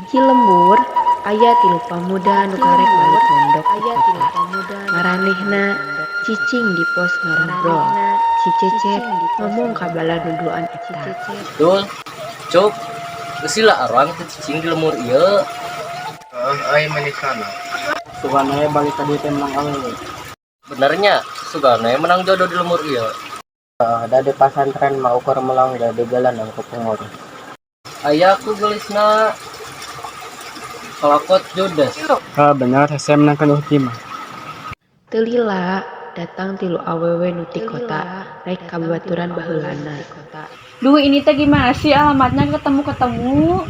Hiji lembur aya tilu pamuda nu karek balik mondok ti kota. Maranehna cicing di pos ngarobrol. Si Cecep ngomong ka bala nu duaan eta. Dul, Cup, geus lila arwang teu cicing di lembur ieu. Heuh euy manisana. Sugan we balik ka dieu teh menang awewe. Bener nya, sugan we menang jodoh di lembur ieu. Heuh da di pasantren mah ukur melang ge digaleneng ku pengurus. Aya ku geulisna kalakot judes. Heuh bener hese menangkeun uhti mah. Teu lila datang tilu awewe nu ti kota rek ka babaturan baheulana. Duh, ini teh gimana sih alamatnya ketemu-ketemu?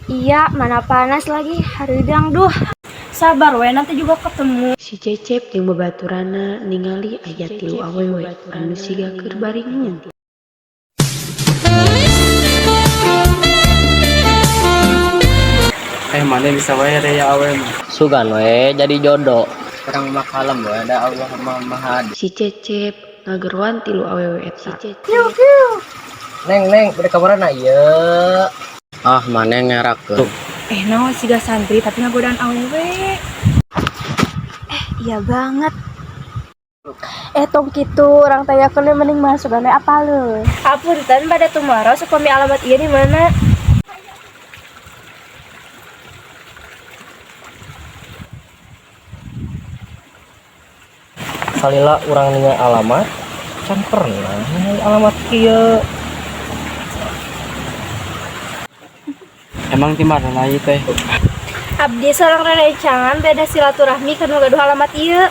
Iya, mana panas lagi, hareudang duh. Sabar we, nanti juga ketemu. Si Cecep jeung babaturanna ningali aya tilu awewe anu siga keur baringung. Eh maneh bisa wae rea awewe mah. Sugan we jadi jodoh. Urang mah kalem we da Allah mah maha adil. Si Cecep ngageroan tilu awewe eta. Neng, neng, bade ka marana ieu? Ah maneh ngerakeun. Eh, naon siga santri tapi ngagodaan awewe. Iya banget. Eh, tong kitu urang tanyakeun we mending mah sugan we apaleun. Apunten pada tumaros upami alamat ieu di mana? Salila urang ningali alamat, can pernah ningali alamat kieu. Emang ti mana ieu teh? Abdi sareng rerencangan beda silaturahmi ka nu gaduh alamat ieu.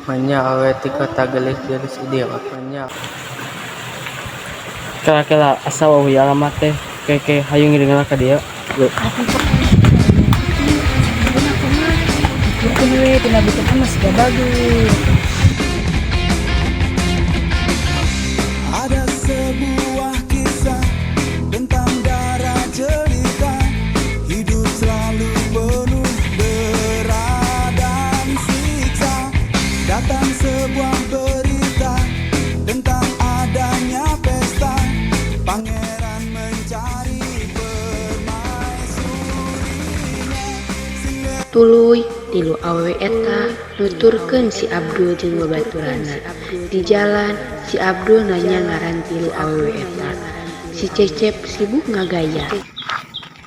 Manya awewe ti kota geulis-geulis idiot manya. Kela kela asa wawuh ieu alamat teh. Ke ke hayu ngiring lah ka dieu. Tuturkeun we tina beuteungna mah siga bagus. Ada sebuah kisah tentang darah cerita. Hidup selalu penuh berat dan siksa. Datang sebuah berita tentang adanya pesta. Pangeran mencari permaisurinya. Tuluy tilu awewe eta nuturkeun si Abdul jeung babaturanna. Di jalan si Abdul nanya ngaran tilu awewe eta. Si Cecep sibuk ngagaya.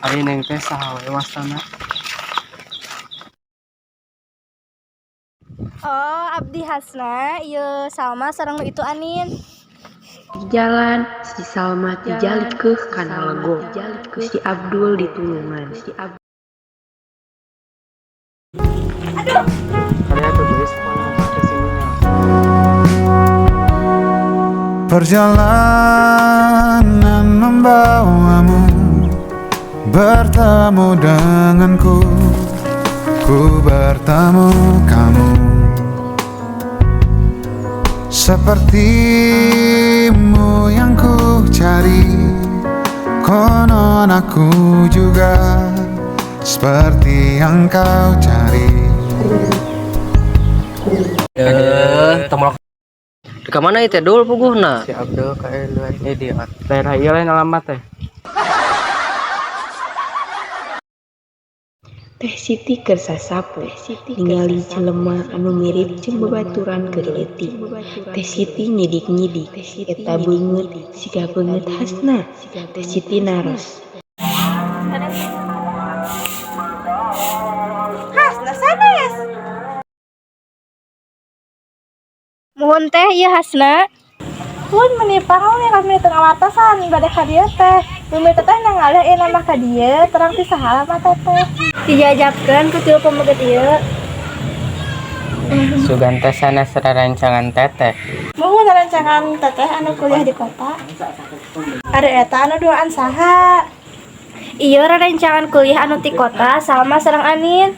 Ari neng teh saha we wastana? Oh, Abdi Hasna, ieu Salma sareng nu itu Anin. Di jalan si Salma tijalikeuh kana legok. Ku si Abdul ditulungan. Kalian tuh geus pokona mah teh sing ninggal. Perjalanan membawamu bertemu denganku. Ku bertemu kamu. Sepertimu yang ku cari. Konon aku juga seperti yang kau cari. Eh, tong Di ka mana ieu teh Dul puguhna? Si Abdul kaeluan idiot. Daerah ieu lain alamat teh. Teh Siti keur sasapu ningali jelema anu mirip jeung babaturan keur leutik. Teh Siti nyidik-nyidik eta beungeut siga beungeut Hasna. Teh Siti naros. Hasna sanes. Muhun teh ieu Hasna. Pun meni pangling kami teu ngawatasan bade ka dieu teh. Mimi teteh nangalih ieu nama ka dieu terang ti saha alamat teteh. Dijajabkeun ku tilu pameget ieu. Sugan teh sanes rerencangan teteh. Muhun rerencangan teteh anu kuliah di kota. Ari eta anu duaan saha? Ieu rerencangan kuliah anu ti kota Salma sareng Anin.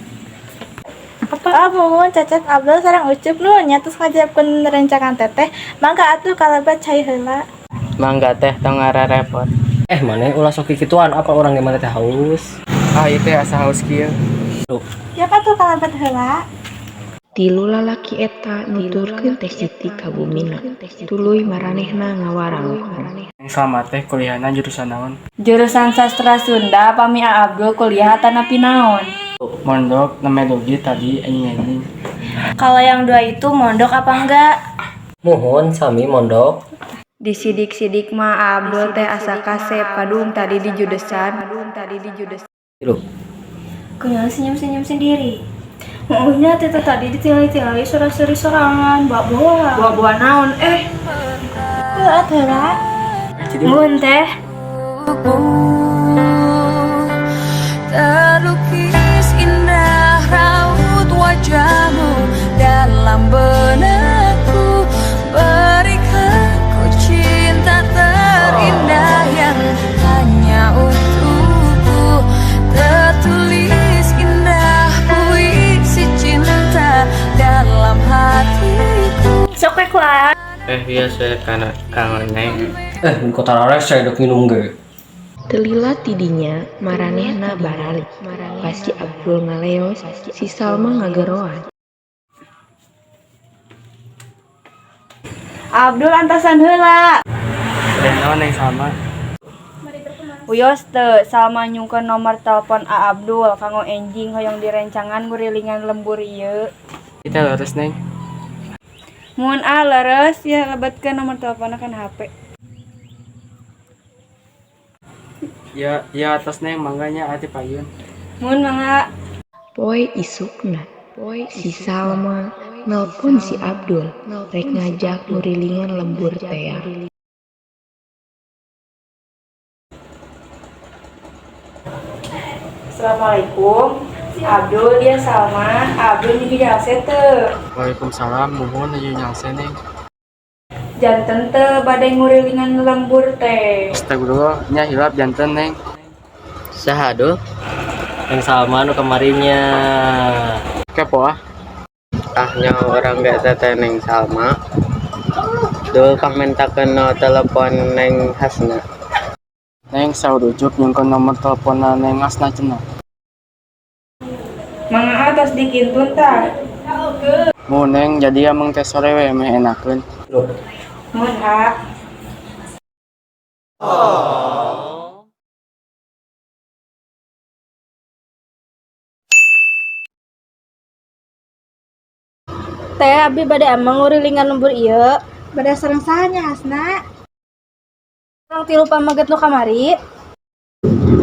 Oh, muhun Cecep Abdul sareng Ucup nu nya tos ngajabkeun rerencangan teteh. Mangga atuh kalebet cai heula. Mangga teh tong ngararepot. Eh, maneh ulah sok kikituan apa urang ge maneh teh haus. Ah ieu teh asa haus kieu. Siapa tuh kalebet heula? Tilu lalaki eta nuturkeun Teh Siti ka bumina, tuluy maranehna ngawarangkong. Neng Salma teh kuliahna jurusan naon? Jurusan sastra Sunda. Pami A Abdul kuliah atanapi naon? Mondok nembe dugi tadi enjing-enjing. Kalau yang dua itu mondok apa enggak? Muhun, sami mondok. Disidik-sidik mah Abdul teh asa kasep, kadung tadi dijudesan. Tilu. Kunaon senyum-senyum sendiri? Maunya teh tadi ditingali-tingali sora-sori sorangan, bawa-bawa. Buah-buah naon eh? Heuh atuh. Jadi Muhun teh. Terlukis indah raut wajahmu dalam benakku. Berikan ku cinta terindah yang hanya untukku. Tertulis indah puisi cinta dalam hatiku. Sok we kuat. Eh iya, saya kana kangen Neng. Eh, di kota rese dek minum ge. Teu lila ti dinya maranehna baralik. Pas si Abdul ngaleos, si Salma ngageroan. Abdul, antosan heula. Teh naon, Neng Salma? Wios teu, Salma nyungkeun nomor telepon A Abdul kanggo enjing hoyong direncangan ngurilingan lembur ieu. Kita leres, Neng. Mun a leres ya, lebetkeun nomor teleponnya kan HP. Ya ya, atos Neng, mangga nya, ati payun. Mun, mangga. Poe isukna, si Salma nelpon si Abdul rek ngajak ngurilingan lembur tea. Assalamualaikum. Abdul, dia Salma. Abdul nuju nyalse teu? Waalaikumsalam, muhun, nuju nyalse, Neng. Janten teu bade ngurilingan lembur teh? Astagfirullah, nya hilap janten, Neng. Saha, Dul? Neng Salma nu kamarinya. Kepo ah. Ah, nyaho urang ge teteh Neng Salma. Dul, pangmentakeun no telepon Neng Hasna. Neng, saur Ucup nyungkeun nomor teleponna Neng Hasna cenah. Mangga, atos dikintun tah. Mun Neng, jadi ameng teh sore we meh enakeun. Mun a. Teh, abi bade ameng ngurilingan lembur ieu. Bade sareng saha nya, Hasna? Urang tilu pameget nu kamari.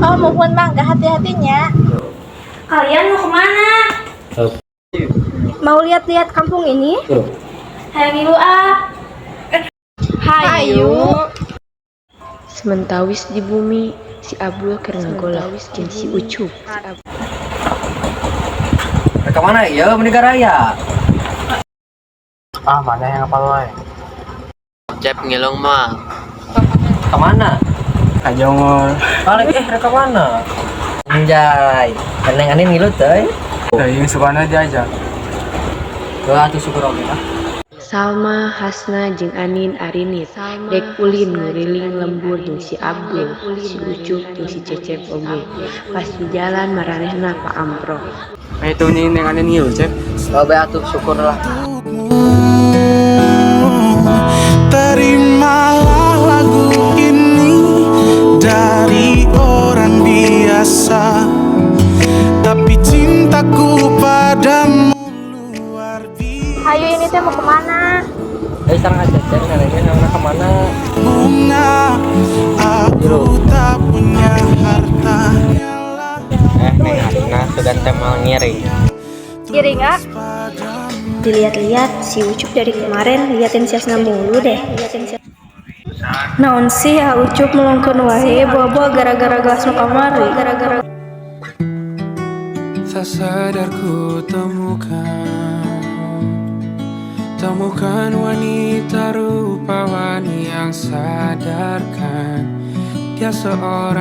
Oh, muhun, mangga, hati-hati nya. Kalian mau kemana? Mau lihat-lihat kampung ini? Hayang ngilu ah. Hayu. Samentawis di bumi, si Abdul keur ngagolak jeung si Ucup. Rek ka mana ieu, meni raya? Ah, mana yang apal wae. Cep, ngilu mah. Ka mana? Ka Jonggol. Balik eh, rek ka mana? Anjay, Neng Anin ngilu teh. Teuing, sukana diajak. Heuh atuh, syukur oge lah. Salma, Hasna jeung Anin arinit dek ulin nguriling lembur jeung si Abdul, si Ucup jeung si Cecep oge. Pas di jalan maranehna paamprok. Eh, itu nih Neng Anin ngilu, Cep. Oh, be atuh, syukurlah. Terimalah lagu ini dari orang biasa, tapi cintaku padamu luar biasa. Hayu, ini teh mau kemana? Eh, sareng Cecep neneknya namanya kemana? Bunga, aku tak punya harta. Eh, Neng Hasna sugan teh mau ngiring. Ngiring ah. Dilihat-lihat si Ucup dari kemarin liatin si Asna mulu deh. Naon sih ah Ucup melongkeun wae bawa-bawa gara-gara gelas nu kamari. Gara-gara Tak sadar ku temukan, temukan wanita rupawan yang sadarkan dia seorang